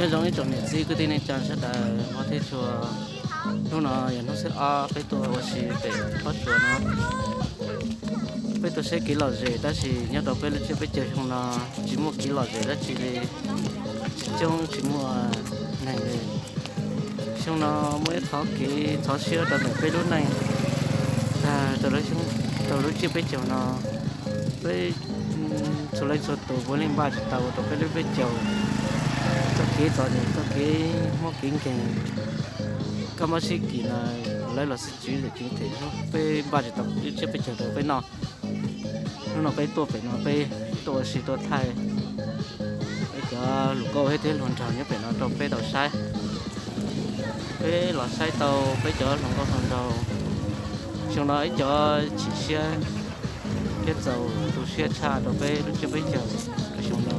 Nyob zoo ib tsoom niam txiv kwv tij neej tsa sawv daws hmov thiab tshua. Hnub no yog hnub xiab ob peb tuaj ua si pem Pob Tsuas no. Peb tuaj saib kev lom zem tab sis nyob rau peb lub tsiab peb caug xyoo no tsis muaj kev lom zem dab tsi li, tsis coob tsis muaj neeg li. Xyoo no muaj ib qho kev ntxhov siab rau ntawm peb lub neej tag rau lub tsiab peb caug no. Peb txhua leej txhua tus puav leej npaj tsis tau rau peb lub peb caug txoj kev txom nyem, txoj kev mob kev nkeeg, kab mob sib kis no, lawv los xib tswv lawm ceev them hnub peb npaj tsis tau lub tsiab peb caug rau peb noj. Hnub no peb tuaj pem no peb tuaj ua si tuaj thaij peb cov hluas nkauj thiab hluas nraug nyob pem no rau peb tau saib. Peb los saib tau peb cov hluas nkauj hluas nraug xyoo no ib cov chim siab thiab txaus tu siab tshaj rau peb lub tsiab peb caug xyoo no.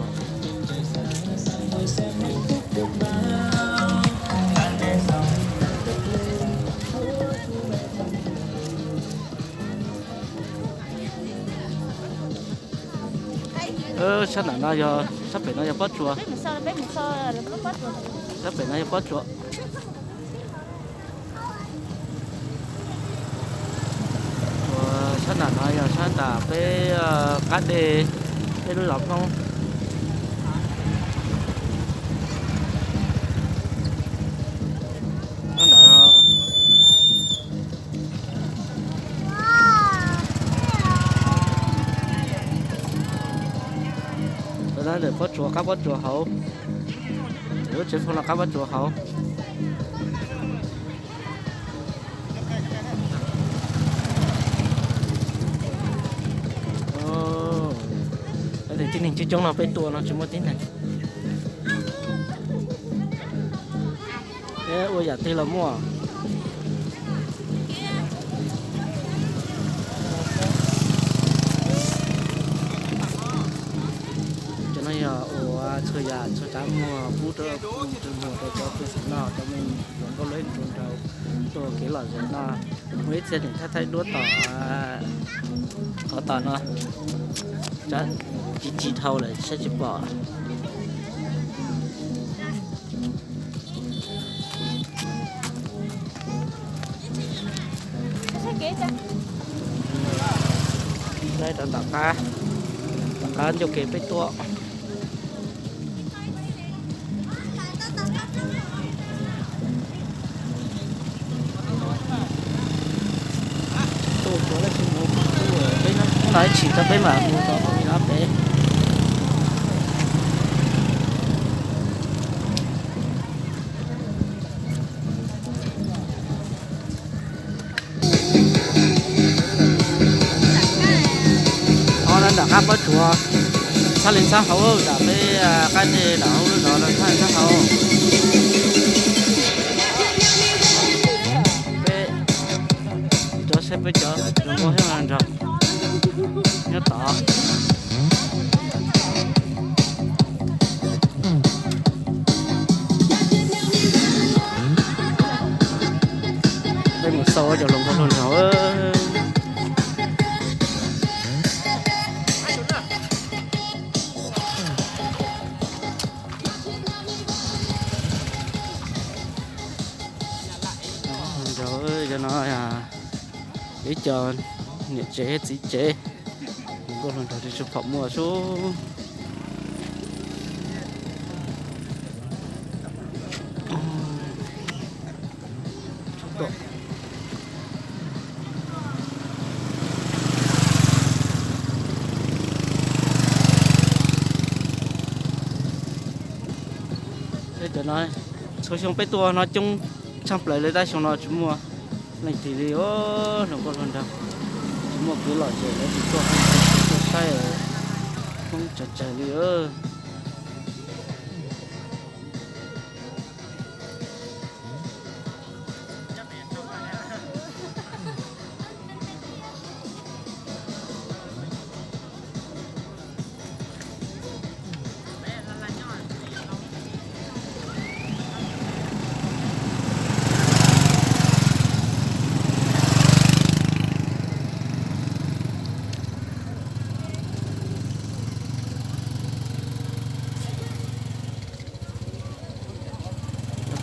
Sab nram no yog, sab pem no yog Pob Tsuas. Sab pem no yog Pob Tsuas. Sab nram no yog sab nram peb qab dej, peb lub zos Hmoob. Sab nram Pob Tsuas, qab Pob Tsuas hauv, lub tsev foob no qab Pob Tsuas hauv. Tib neeg coob coob no peb tuaj no tsis muaj tib neeg. Ua yam twg los muaj. Cov no yog ua txhua yam txhua tsav muag pub rau, pub muag rau cov pej xeem noj, cov me hluas nkauj lawv tsuas nraug tuaj kev lom zem no. Muaj ib txhia tseem thaij thaij duab tom qhov tom no, tsis tsis dhau lawm saib tsis pom. Saib rau tom qab, tom qab ncauj kev peb tuaj. Tuaj mus peb no ib chim tau peb mam mus tau peb. Qhov no nram qab Pob Tsuas, txhab li txhab hauv, nram peb qab dej nram hauv lub zos no txhab li txhab hauv. Peb rov saib peb cov hluas nkauj thiab hluas nraug nyob tod. Peb mus xauj cov hluas nkauj hluas nraug. Cov no ib co niam tsev txiv tsev, hluas nkauj hluas nraug tsis tshua pom muaj sub. Cov no txhua xyoo peb tuaj no coob tshaj plaws li, tab xyoo no tsis muaj leej twg li os, hluas nkauj hluas nraug tsis muaj kev lom zem lawv tsis tuaj, tuaj saib Hmoob tsawg tsawg li.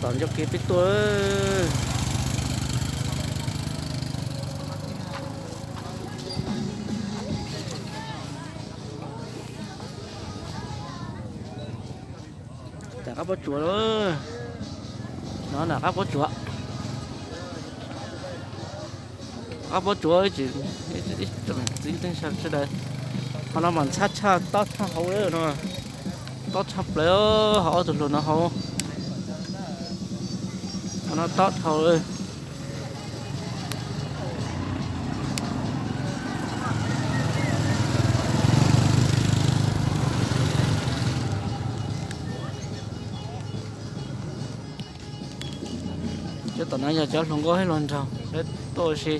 Tom ncauj kev peb tuaj. Tam qab pob tsuas lawm. No nram qab pob tsuas. Qab pob tsuas tsis, txiv neej sawv daws, qhov no mas ntxhab tshaj tob tshaj hauv no, tob tshaj plaws hauv ob tug hluas no hauv. Qhov no tob dhau. Cov tom no yog cov hluas nkauj thiab hluas nraug tuaj ua si.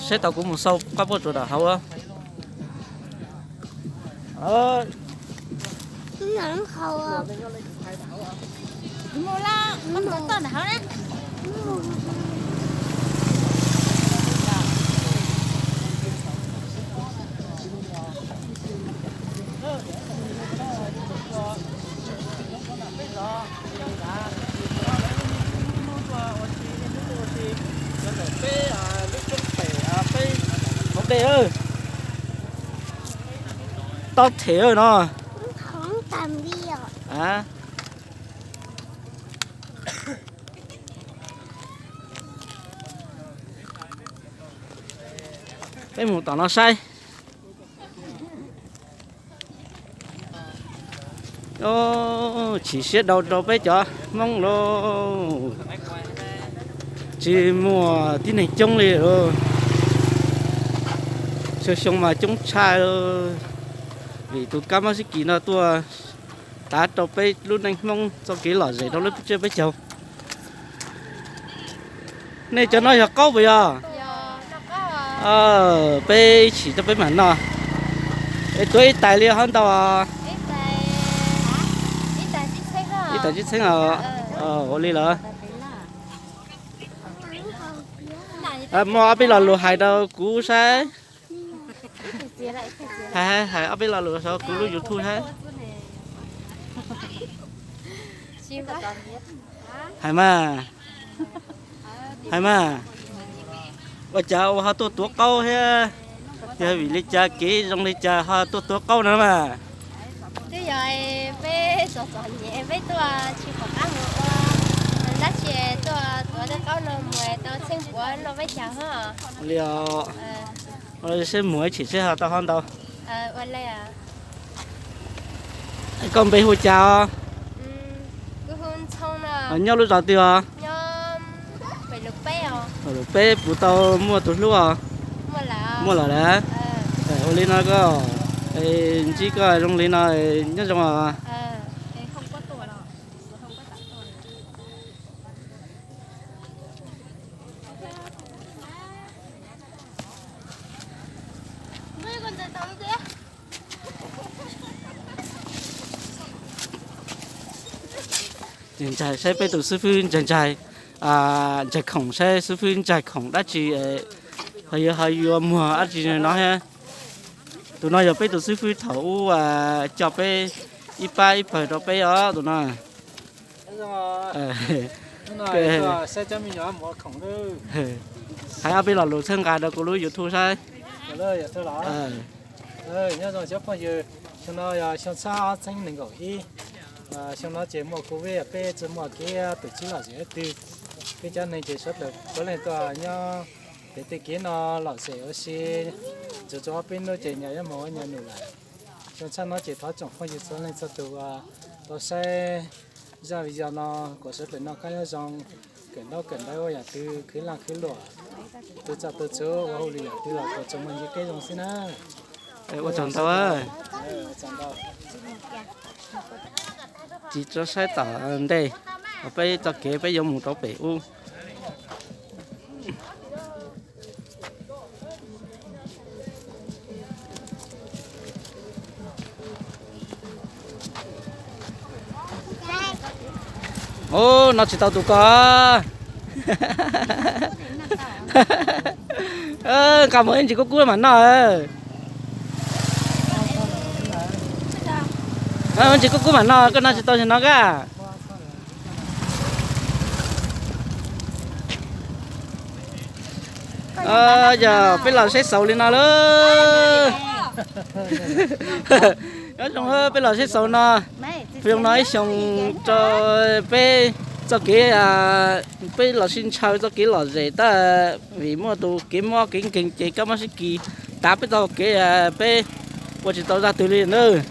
Saib tau kuv mus xauj qab pob tsuas nram hauv. Tob them no. Peb mus tom no saib. Chim siab dhau rau peb cov Hmoob lauj, tsis muaj tib neeg coob li lauj. Xyoo xyoo mas coob tshaj, vim tus kab mob sib kis no tuaj tav rau peb lub neej Hmoob txoj kev lom zem rau lub tsiab peb caug. Nej cov no yog qaub puas yog? Peb ib chim rau peb mam noj. Es tuav ib tais li hov ntau? Ib tais tsib txheeb os. Ua li lawm. Muaj ob peb lo lus hais rau kuv saib. Hais ob peb lo lus rau kuv lub YouTube saib. Hais mas, hais mas. Ua cas ua ho tuaj tuav qaub thiab? Yog vim li cas, kev zoo li cas ho tuaj tuav qaub no mas? Twb yog peb txom txom nyem peb tuaj tsis pom qab mus ua dab tsi, tuaj tuav tej qaub no mus tau txheeb puav noj peb caug os. Li os. Seb mus ib chim seb ho tau hov ntau. Koj npe hu cas os? Nyob lub zos twg os? Lus peb puas tau muaj tus hlub os? Muaj lawm lawm. Ua li no koj, ntsib koj zoo li no, nyob zoo os. Ntsaig saib peb tus xib fwb ntsaig ntsaig, ntsaig khoom saib xib fwb ntsaig khoom dab tsi, ho yuav, ho yuav muag dab tsi no thiab. Tus no yog peb tus xib fwb thaum ub coj peb ib pab ib pawg rau peb os tus no. Hais ob peb lo lus txhawb nqa rau kuv lub YouTube saib. Nyob zoo cov phooj ywg, xyoo no yog xyoo txhiab ob txheeb nees nkaum ib. Xyoo no ces muaj COVID, peb tsis muaj kev tus tsib lom zem twg. Peb cov neeg ces sawv daws puav leej tuaj nyob pem tej kev no lom zem ua si. Tsuas tshuav ob peb hnub ces nyas yuav moog ua nyas num lawm. Xyoo txhiab no ces thov tsoom phooj ywg txhua leej txhua tus tau saib zaj video no kom sawv daws noj qab nyob zoo, kawm ntaub kawm ntawv ua yam twg, khwv laj khwv luam, tus txom tus txhua ua hauj lwm yam twg los kom tsuas muaj ntsib kev zoo xwb na. Ua tsaug ntau. Tiv tso saib tom ntej, peb txoj kev peb yuav mus rau pem ub. Noj tsis tau tus ko. Nqa mus ib ntsis kub kub mam noj. Ib ntsis kub kub mam noj, koj noj tsis tau no kaj. Yog peb los saib xaus li no lauj. Nyob zoo, peb los saib xaus no, xyoo no ib xyoo rau peb txoj kev, peb los sib ntshaw txoj kev lom zem tab vim muaj tus kev mob kev nkeeg ces kab mob sib kis tav peb txoj kev, peb ua tsis tau zaj twg li nawb.